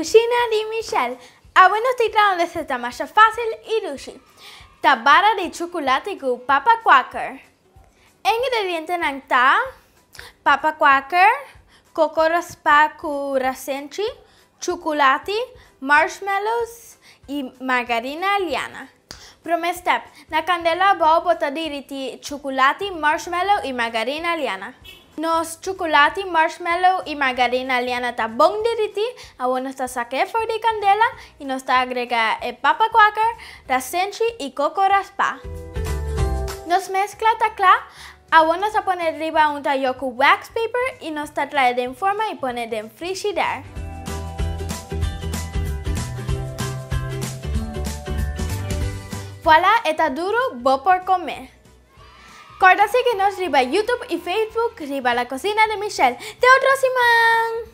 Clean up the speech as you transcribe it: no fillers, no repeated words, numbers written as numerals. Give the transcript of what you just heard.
Cushina di Michelle. Awe nos ta traha un receta masha facil y dushi. Ta bara di chuculati cu papa quaker. E ingredientenan ta, papa quaker, coco raspa cu rasenchi, chuculati, marshmallows y margarina liana. Prome step, Na candela abou bo ta diriti chuculati, marshmallow y margarina liana. Nos chuculati, marshmallow y margarina liana ta bon diriti, awor nos ta saca e for di candela y nos ta agrega e papa quaker, rasenchi y coco raspa. Nos mezcla ta cla, awor nos ta pone riba un tayo cu wax paper y nos ta trae den forma y pone den frishider. Voila e ta duro, bo por come. Corda sigui nos riba YouTube y Facebook riba La Cocina de Michelle. Te otro siman!